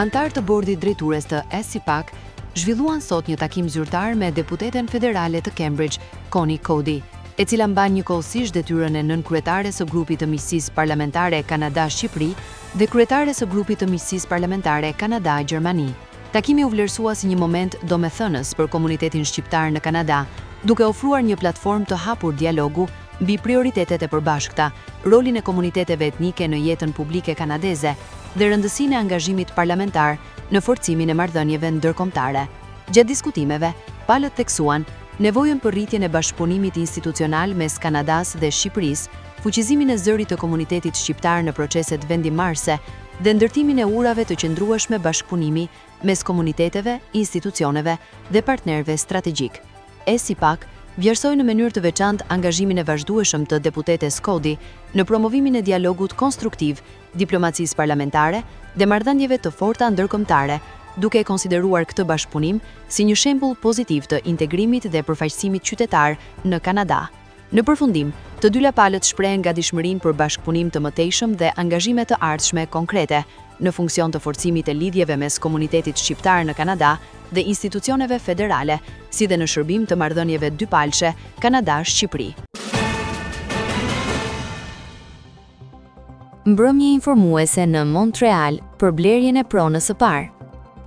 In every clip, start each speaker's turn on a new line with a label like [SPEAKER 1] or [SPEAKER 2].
[SPEAKER 1] anëtarë të bordit drejtues të SIPAC, zhvilluan sot një takim zyrtar me deputeten federale të Cambridge, Connie Cody, e cila mban njëkohësisht detyrën e nënkryetares së Grupit të Miqësisë Parlamentare Kanada-Shqipëri dhe kryetares së Grupit të Miqësisë Parlamentare Kanada-Gjermani. Takimi u vlerësua si një moment domethënës për komunitetin shqiptar në Kanada, duke ofruar një platformë të hapur dialogu mbi prioritetet e përbashkëta, rolin e komuniteteve etnike në jetën publike kanadeze dhe rëndësinë e angazhimit parlamentar në forcimin e marrëdhënieve ndërkombëtare. Gjatë diskutimeve, palët theksuan nevojën për rritjen e bashkëpunimit institucional mes Kanadasë dhe Shqipërisë, fuqizimin e zërit të komunitetit shqiptar në proceset vendimmarrëse dhe ndërtimin e urave të qëndrueshme bashkëpunimi mes komuniteteve, institucioneve dhe partnerëve strategjikë. SIPAC vlerësoi në mënyrë të veçantë angazhimin e vazhdueshëm të deputetes Cody në promovimin e dialogut konstruktiv, diplomacisë parlamentare dhe marrëdhënieve të forta ndërkombëtare, duke e konsideruar këtë bashkëpunim si një shembull pozitiv të integrimit dhe përfaqësimit qytetar në Kanada. Në përfundim, të dyja palët shprehën gatishmërinë për bashkëpunim të mëtejshëm dhe angazhime të ardhshme konkrete, në funksion të forcimit të lidhjeve mes komunitetit shqiptar në Kanada dhe institucioneve federale, si dhe në shërbim të marrëdhënieve dypalëshe Kanada-Shqipëri.
[SPEAKER 2] Mbrëmje informuese në Montreal për blerjen e pronës së parë.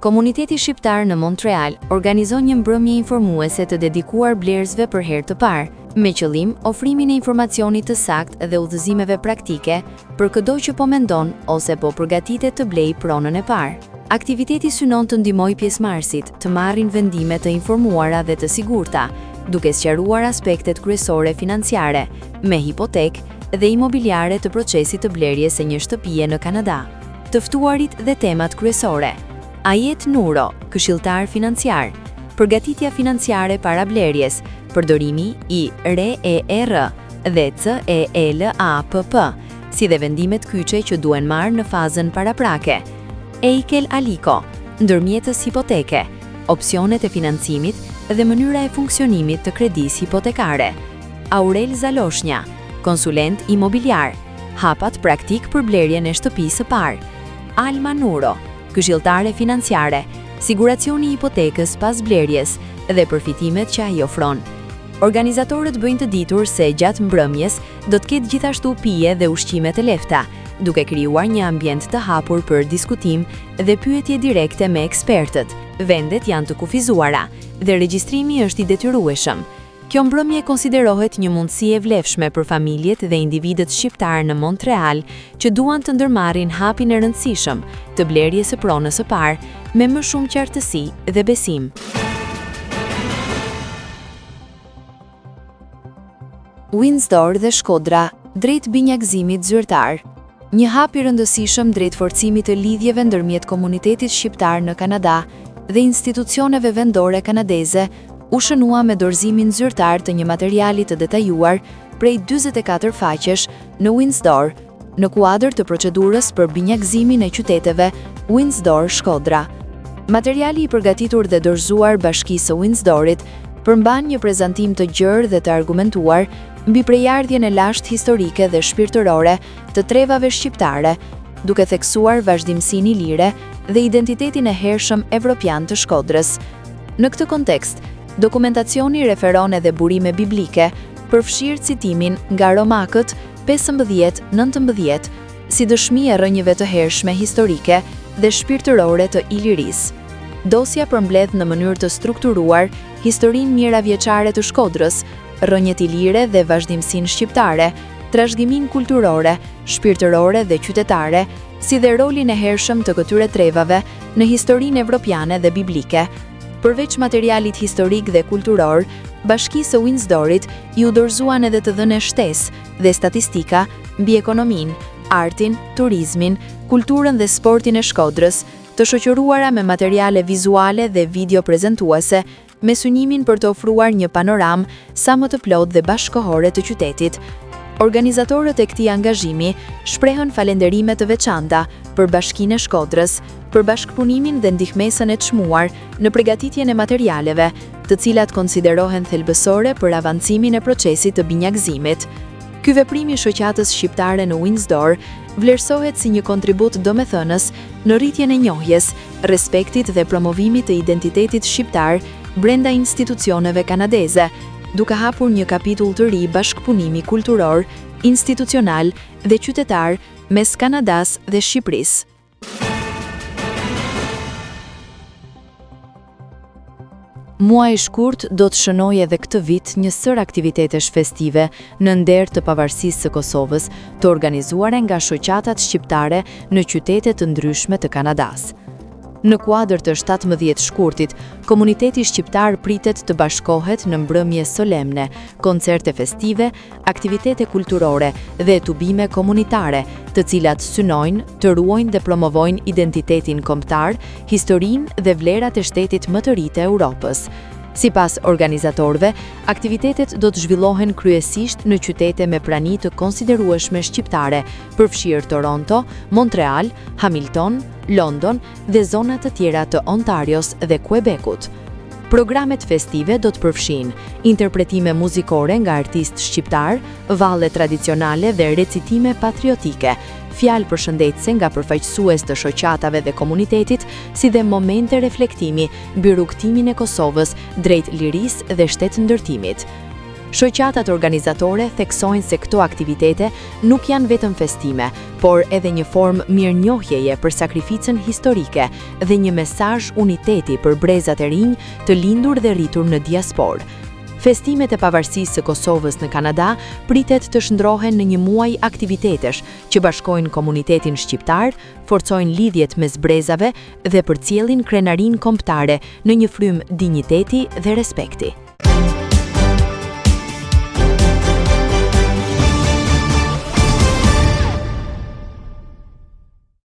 [SPEAKER 2] Komuniteti shqiptar në Montreal organizon një mbrëmje informuese të dedikuar blerësve për herë të parë, me qëllim ofrimin e informacionit të saktë dhe udhëzimeve praktike për këdo që po mendon ose po përgatitet të blejë pronën e parë. Aktiviteti synon të ndihmojë pjesëmarrësit të marrin vendime të informuara dhe të sigurta, duke sqaruar aspektet kryesore financiare, me hipotekë, dhe imobiliare të procesit të blerjes së një shtëpie në Kanada. Të ftuarit dhe temat kryesore. Ajet Nuro, këshilltar financiar, përgatitja financiare para blerjes, përdorimi i REER dhe CELAPP, si dhe vendimet kyçe që duhen marrë në fazën paraprake. Eikel Aliko, ndërmjetës hipoteke, opsionet e financimit dhe mënyra e funksionimit të kredisë hipotekare. Aurel Zaloshnja, konsulent imobiliar, hapat praktikë për blerjen e shtëpisë së parë. Alma Nuro, këshilltare financiare, siguracioni i hipotekës pas blerjes dhe përfitimet që ai ofron. Organizatorët bëjnë të ditur se gjatë mbrëmjes do të ketë gjithashtu pije dhe ushqime të lehta, duke krijuar një ambient të hapur për diskutim dhe pyetje direkte me ekspertët. Vendet janë të kufizuara dhe regjistrimi është i detyrueshëm. Kjo mbrëmje konsiderohet një mundësi e vlefshme për familjet dhe individët shqiptarë në Montreal që duan të ndërmarrin hapin e rëndësishëm të blerjes së pronës së parë me më shumë qartësi dhe besim.
[SPEAKER 1] Windsor dhe Shkodra drejt binjakëzimit zyrtar. Një hap i rëndësishëm drejt forcimit të lidhjeve ndërmjet komunitetit shqiptar në Kanada dhe institucioneve vendore kanadeze u shënua me dorëzimin zyrtar të një materiali të detajuar prej 44 faqesh në Windsor, në kuadër të procedurës për binjakëzimin e qyteteve Windsor-Shkodra. Materiali i përgatitur dhe dorëzuar Bashkisë së Windsorit përmban një prezantim të gjerë dhe të argumentuar mbi prejardhjen e lashtë historike dhe shpirtërore të trevave shqiptare, duke theksuar vazhdimësinë ilire dhe identitetin e hershëm evropian të Shkodrës. Në këtë kontekst, dokumentacioni referon edhe burime biblike, përfshirë citimin nga Romakët 15, 19, si dëshmi e rrënjëve të hershme historike dhe shpirtërore të Ilirisë. Dosja përmbledh në mënyrë të strukturuar historinë mijëravjeçare të Shkodrës, rrënjët ilire dhe vazhdimësinë shqiptare, trashëgiminë kulturore, shpirtërore dhe qytetare, si dhe rolin e hershëm të këtyre trevave në historinë evropiane dhe biblike. Përveç materialit historik dhe kulturor, Bashkisë së Windsorit iu dorëzuan edhe të dhëna shtesë dhe statistika mbi ekonominë, artin, turizmin, kulturën dhe sportin e Shkodrës, të shoqëruara me materiale vizuale dhe video prezantuese me synimin për të ofruar një panoramë sa më të plotë dhe bashkëkohore të qytetit. Organizatorët e këtij angazhimi shprehën falënderime të veçanta për Bashkinë e Shkodrës, për bashkëpunimin dhe ndihmesën e çmuar në pregatitjen e materialeve, të cilat konsiderohen thelbësore për avancimin e procesit të binjakëzimit. Ky veprim i Shoqatës Shqiptare në Windsor vlerësohet si një kontribut domethënës në rritjen e njohjes, respektit dhe promovimit të identitetit shqiptar brenda institucioneve kanadeze, duke hapur një kapitull të ri bashkëpunimi kulturor, institucional dhe qytetar mes Kanadasë dhe Shqipërisë. Muaji shkurt do të shënojë edhe këtë vit një sërë aktivitetesh festive në nder të pavarësisë së Kosovës, të organizuara nga shoqatat shqiptare në qytete të ndryshme të Kanadasë. Në kuadër të 17 shkurtit, komuniteti shqiptar pritet të bashkohet në mbrëmje solemne, koncerte festive, aktivitete kulturore dhe tubime komunitare, të cilat synojnë të ruajnë dhe promovojnë identitetin kombëtar, historinë dhe vlerat e shtetit më të ri të Europës. Sipas organizatorëve, aktivitetet do të zhvillohen kryesisht në qytete me prani të konsiderueshme shqiptare, përfshirë Toronto, Montreal, Hamilton, London dhe zona të tjera të Ontarios dhe Quebecut. Programet festive do të përfshijnë interpretime muzikore nga artistë shqiptarë, valle tradicionale dhe recitime patriotike, fjalë përshëndetëse nga përfaqësues të shoqatave dhe komunitetit, si dhe momente reflektimi mbi rrugëtimin e Kosovës drejt lirisë dhe shtetndërtimit. Shoqatat organizatore theksojnë se këto aktivitete nuk janë vetëm festime, por edhe një formë mirënjohjeje për sakrificën historike dhe një mesazh uniteti për brezat e rinj të lindur dhe rritur në diasporë. Festimet e pavarësisë së Kosovës në Kanada pritet të shndërrohen në një muaj aktivitetesh që bashkojnë komunitetin shqiptar, forcojnë lidhjet mes brezave dhe përcjellin krenarinë kombëtare në një frymë dinjiteti dhe respekti.